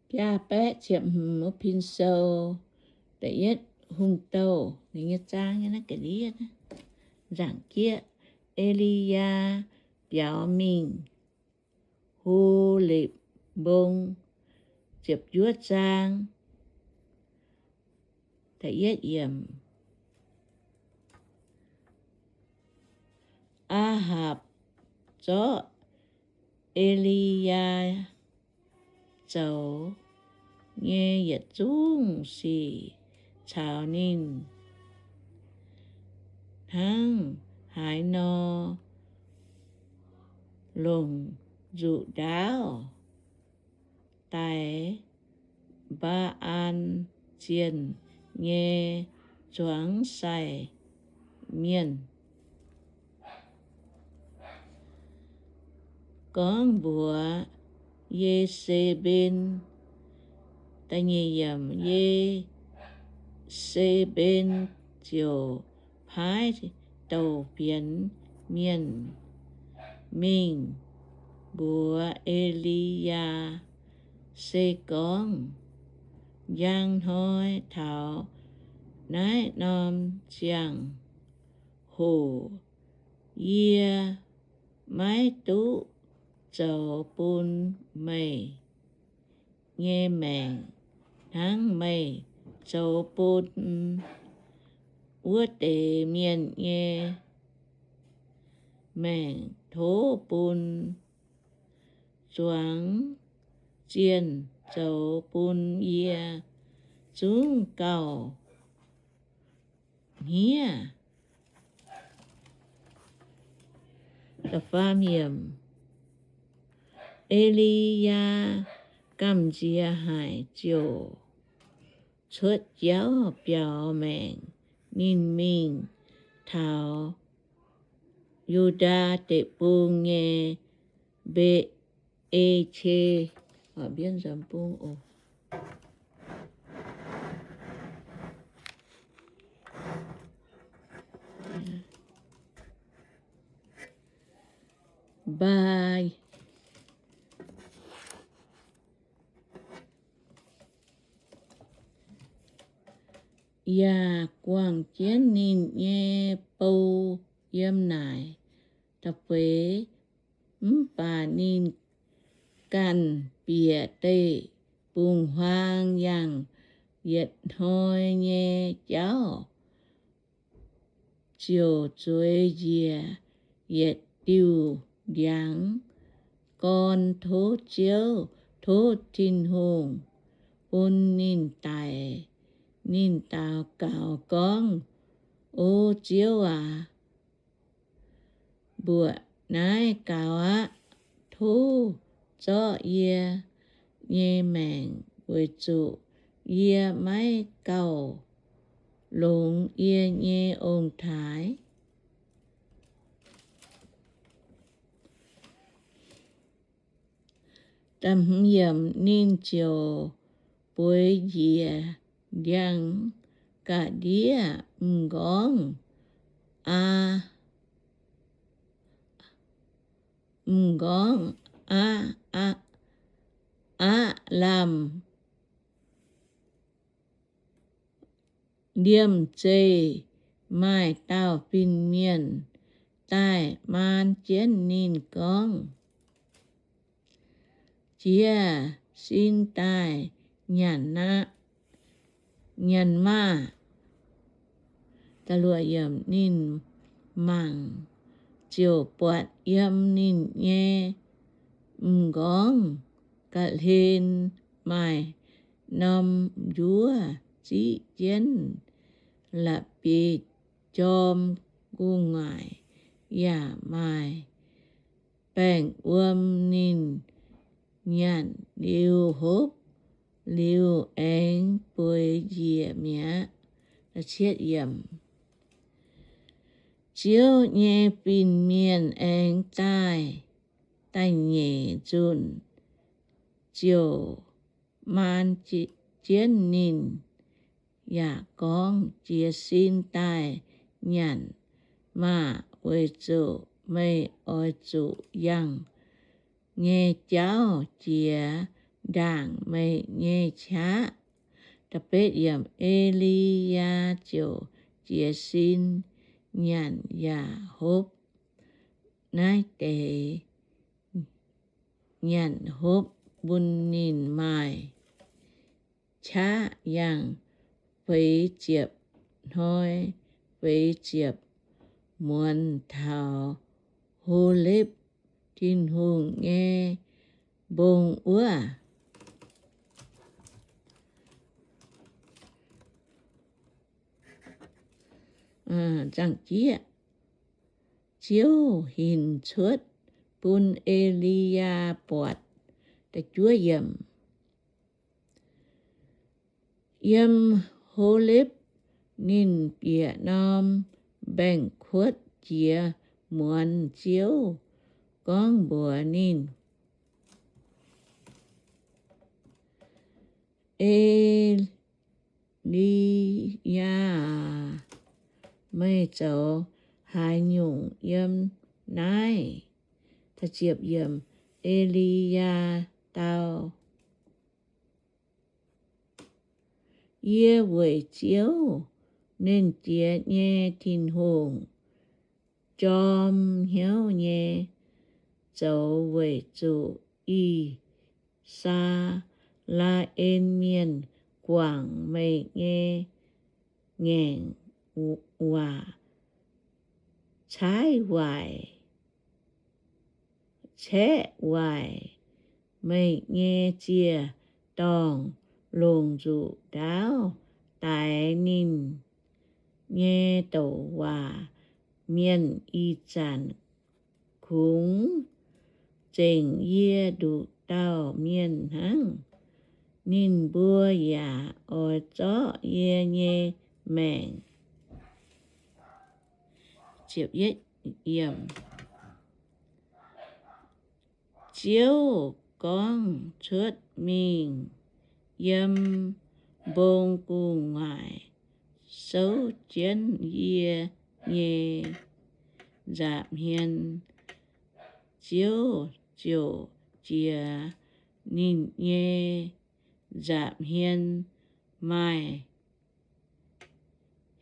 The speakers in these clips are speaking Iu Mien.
biaa baeqv ziepc hmz wuov pin sou, da'yietv hungh douh, ninh nyei zaang nyei naaiv ga'ndiev, nzaangc jieqv, E^li^yaa biaux mingh Holepc Mbong, ziepc juov zaang, da'yietv yiemc. Aa^hapc zorqv E^li^yaa zoux nyei yietc zungv sic caux ninh hnangv haaix nor longc nzuqc ndaauv daix Mbaa^an zienh nyei zuangx sai mienh, gorngv mbuox Ye^se^mben, Ye^se^mben ziouc paaiv douc fienx mienh mingh mbuox E^li^yaa, se gorngv njang hnoi taux naaiv norm ziangh hoc yie maiv duqv zoux bun meih nyei maengc hnangv meih zoux bun wuov deix mienh nyei maengc. Tov bun zuangx zienh zoux bun yie zungv gauh hniev. E^li^yaa gamh nziex haic ziouc cuotv jauv biaux maengc. Ninh mingh taux Yu^ndaa Deic-Bung nyei Mbe^e^qe. Mbaa yaac guangc jienv ninh nyei bou yiem naaic. Da'feix, mv baac ninh ganh bieqc deic-bung-huaang yangh yietc hnoi nyei jauv, ziouc zueiz njiec yietc diuh ndiangx gorn tov Ziouv, tov Tin-Hungh bun ninh daic. Ninh daux gaux gorngv, O Ziouv aac, mbuoqc naaiv gaux aqv. Tov zorqv yie nyei maengc, weic zuqc yie maiv gauh longx yie nyei ong-taaix. Ninh ziouc bueix njiec ndiangx ga'ndiev m'nqorngv aa, m'nqorngv aa, aa, aqv lamh. Liemh zeih maaih dauh fin-mienh daaih maan jienv ninh gorngv, Jiez sin daaih nyanc aqv, nyanc maah! Ninh mangc ziouc buatc yiem ninh nyei m'nqorngv ga'hlen maaih norm njuov ziqv jienv la'bieiv-jorm gu'nguaaic, yaac maaih baeng-wuom. Ninh nyanc liuz hopv liuz aengx bueix njiec mi'aqv. Ziouv nyei fin-mienh aengx daaih da'nyeic nzunc ziouc maan jienv ninh yaac gorngv, Jiez sin daaih nyanc maah! Weic zuqc meih oix zuqc yangh nyei jauv jiex ndaangc meih nyei qaqv. E^li^yaa ziouc jiez sin nyanc yaac hopv naaiv deix, nyanc hopv bun ninh maaih qaqv yangh feix ziepc hnoi feix ziepc muonz taux Holepv Tin-Hungh nyei mbong wuov. Ziouv hinc cuotv bun E^li^yaa buatc. Yiem Holepv ninh bieqc norm mbaengx-kuotv jiex muonz Ziouv gorngv mbuox ninh, E^li^yaa aac, meih zoux haaix nyungc yiem naaiv? E^li^yaa dau, Yie weic Ziouv, Nernh Jiex nyei Tin-Hungh, jorm hnyouv nyei zoux weic zuqc I^saa^laa^en Mienh guangc meih nyei ngaengc waac, caaiv waaic, caeqv waaic meih nyei ziec-dorngh, longc nzuqc ndaauv daix ninh nyei douc waac mienh. Ih zanc kungx zengc yie nduqc dauh mienh hnangv. Ninh mbuo yaac oix zorqv yie nyei maengc. Ziouv gorngv cuotv mingh yiem mbong gu'nguaaic souv jienv yie nyei nza'hmien. Ziouv ziouc jiex ninh nyei nza'hmien maaih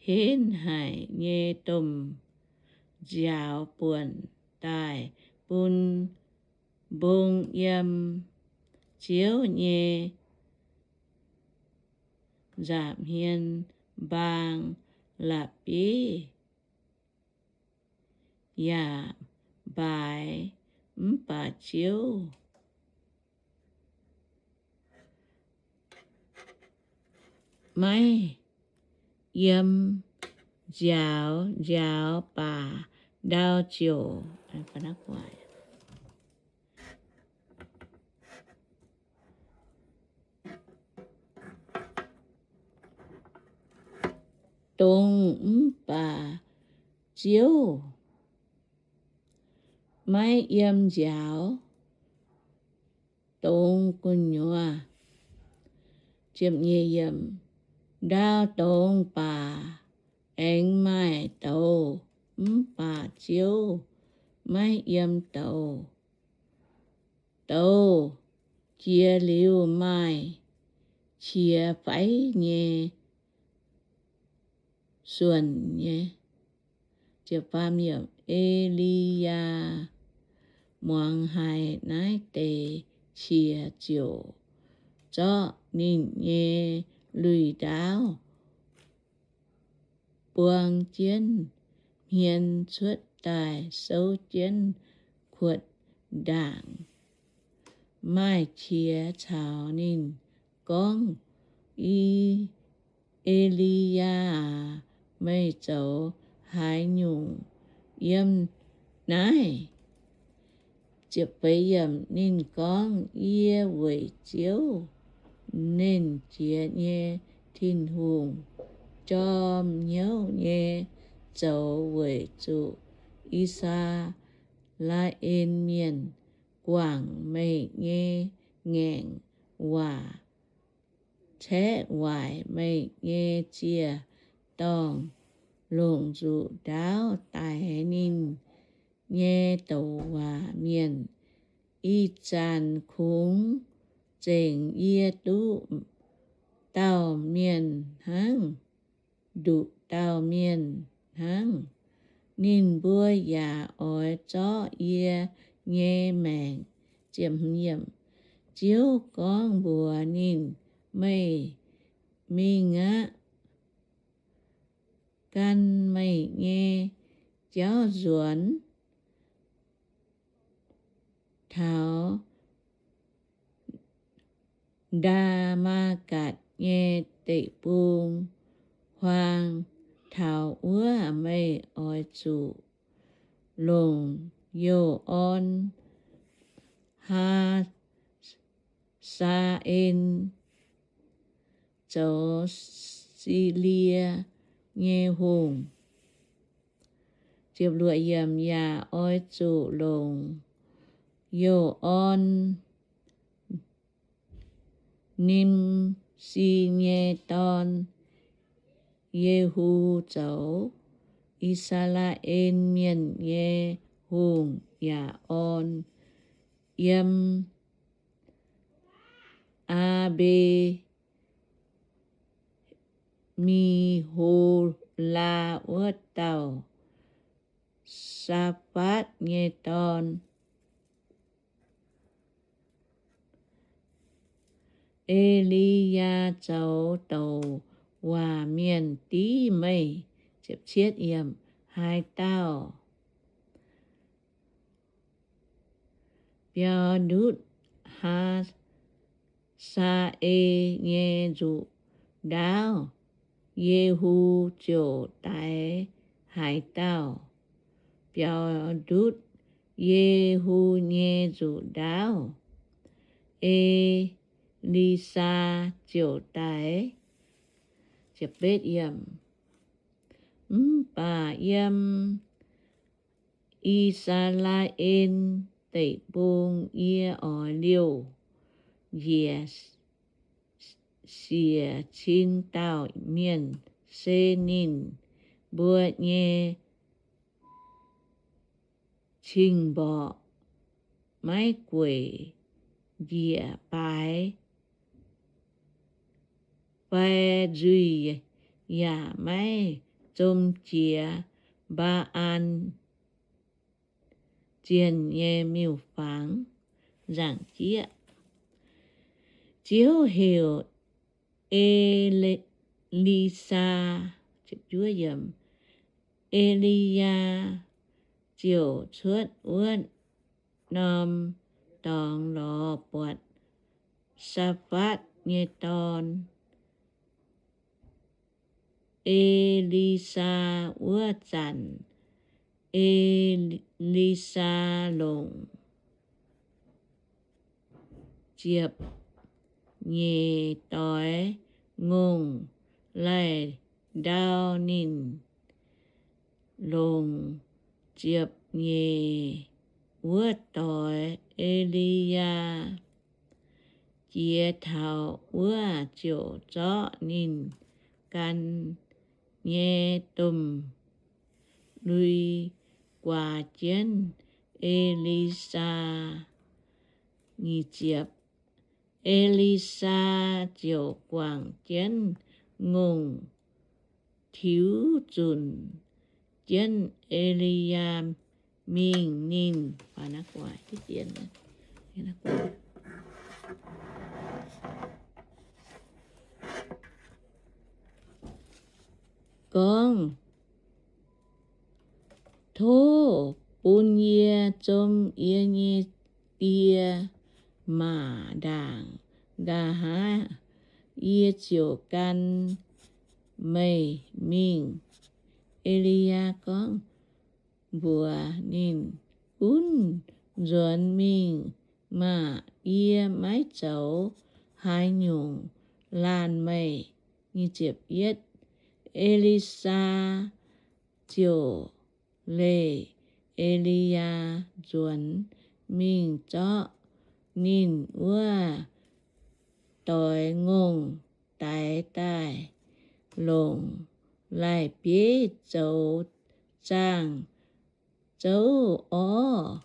henv haic nyei domh nziaaux buonc daaih bun mbong yiem Ziouv nyei nza'hmien mbaang la'bieiv yaac mbaaix. Mv baac Ziouv maiv yiem nziaaux, nziaaux baac ndau ziouc dongz. Mv baac Ziouv maiv yiem nziaaux, dongz gu'nyuoz. Ndau dongz baac aengx maaih douz, mv baac Ziouv maiv yiem douz. Douz jiex liuz maaih qiex faiv nyei suonc nyei. E^li^yaa muangx haiz naaiv deix qiex ziouc zorqv ninh nyei lui-ndaauv buang jienv hmien cuotv daaih souv jienv kuotv ndaangc. Maaih qiex caux ninh gorngv, E^li^yaa aac, meih zoux haaix nyungc yiem naaiv? Ninh gorngv, Yie weic Ziouv, Nernh Jiex nyei Tin-Hungh, jorm hnyouv nyei zoux weic zuqc I^saa^laa^en Mienh guangc meih nyei ngaengc waac, caeqv waaic meih nyei ziec-dorngh, longc nzuqc ndaauv daix ninh nyei douc waac mienh. Ih zanc kungx zengc yie duqv dauh mienh hnangv, nduqc dauh mienh hnangv. Ninh mbuo yaac oix zorqv yie nyei maengc. Ziouv gorngv mbuox ninh, Meih mingh aqv. Gan meih nyei jauv nzuonx taux Ndaa^matv^gatc nyei deic-bung huaang. Taux wuov meih oix zuqc longc youh orn, Haa^saa^en, zoux Silie nyei hungh. Yaac oix zuqc longc youh orn, Nim^si nyei dorn, Yehu, zoux I^saa^laa^en Mienh nyei hungh. Yaac orn yiem Aa^mbe Mi^ho^laa wuov dauh Saafatv nyei dorn, E^li^yaa, zoux douc waac mienh div meih. Haaix dauh biaux ndutv Haa^saa^en nyei nzuqc ndaauv, Yehu ziouc daix. Haaix dauh biaux ndutv Yehu nyei nzuqc ndaauv, E^li^saa ziouc daix. Mv baac yiem I^saa^laa^en Deic-Bung yie oix liouh njiec siec cin dauh mienh, se ninh mbuo nyei cing-mborqc maiv gueic njiec baaix fai nzuih, yaac maiv zom jiex Mbaa^an zienh nyei miuc-fangx nzaangc jieqv. Ziouv heuc E^li^saa, E^li^yaa ziouc cuotv wuov norm dorngx lorz buatc Saafatv nyei dorn, E^li^saa. Wuov zanc E^li^saa longc ziepc nyeic doix ngongh laih ndau. Ninh longc ziepc nyeic wuov doix, E^li^yaa jiex taux wuov ziouc zorqv ninh gan nyei domh lui guaax jienv E^li^saa. E^li^saa ziouc guangc jienv ngongh tiux zunc jienv E^li^yaa mingh. Ninh gorngv, Tov bun yie zom yie nyei die maac ndaangc, nqa'haav yie ziouc gan meih mingh. E^li^yaa gorngv mbuox ninh, Gunv nzuonx mingh maah! Yie maiv zoux haaix nyungc laanh meih. E^li^saa ziouc leih E^li^yaa nzuonx mingh zorqv ninh wuov doix ngongh daix daaih, longc laih bieiv zoux zaangh zouv orv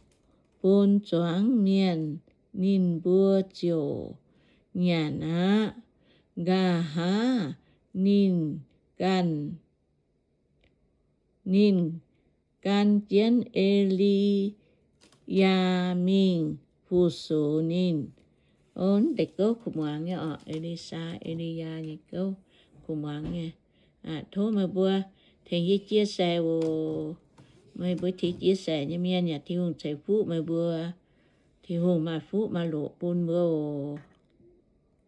bun zuangx mienh. Ninh mbuo ziouc nyanc aqv. Nqa'haav ninh ganh, ninh gan jienv E^li^yaa mingh fu-sux ninh. Mv deix gouv kuv muangx nyei oc. E^li^saa, E^li^yaa nyei gouv kuv muangx nyei. Tov meih mbuo tengx yie chia sẻ oc. Meih mbuo tengx chia sẻ nyei mienh yaac Tin-Hungh ceix fuqv meih mbuo. Tin-Hungh maaih fuqv maaih loc bun mbuo oc.